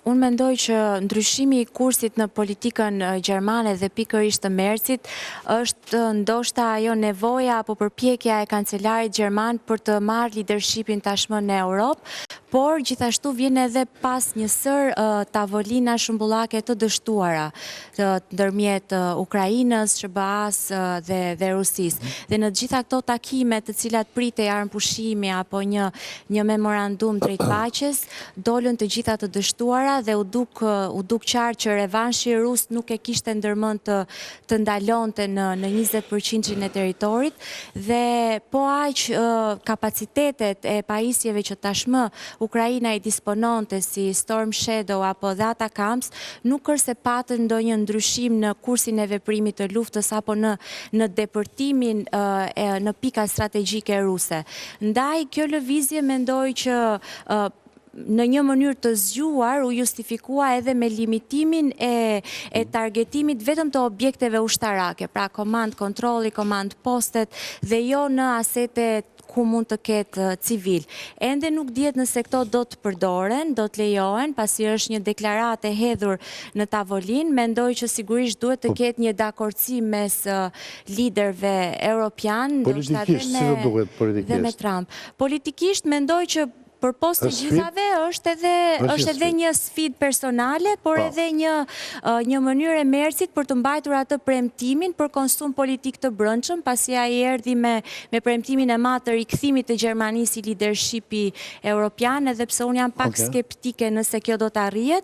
Unë mendoj që ndryshimi i kursit në politikën gjermane dhe pikërisht të Mercit është ndoshta ajo nevoja apo përpjekja e kancelarit gjerman për të marrë leadershipin tashmë në Europë, por gjithashtu vjen edhe pas një sërë tavolina shumbullake të dështuara ndërmjet Ukrainës, SHBA-s dhe dhe Rusisë. Dhe në të gjitha këto takime të cilat pritej armëpushimi apo një një memorandum drejt paqes, dolën të gjitha të dështuara dhe u duk u duk qartë që revanshi rus nuk e kishte ndërmend të të ndalonte në në 20%-shin e territorit dhe po aq kapacitetet e pajisjeve që tashmë Ukraina i dispononte si Storm Shadow apo dhe ATACMS nuk është se patën ndonjë ndryshim në kursin e veprimit të luftës apo në në depërtimin e në pika strategjike ruse. Ndaj kjo lëvizje mendoj që në një mënyrë të zgjuar u justifikua edhe me limitimin e e targetimit vetëm të objekteve ushtarake, pra komand kontrolli, komand postet dhe jo në asete ku mund të ketë civil. Ende nuk dihet nëse këto do të përdoren, do të lejohen, pasi është një deklaratë e hedhur në tavolinë. Mendoj që sigurisht duhet të ketë një dakordësi mes liderëve europian, ndoshta edhe me dhe me Trump. Politikisht mendoj që përpos të gjithave është edhe është edhe një sfidë personale, por edhe një një mënyrë e Mercit për të mbajtur atë premtimin për konsum politik të brendshëm, pasi ai erdhi me me premtimin e madh të rikthimit të Gjermanisë si leadershipi europian, edhe pse unë jam pak skeptike nëse kjo do të arrihet.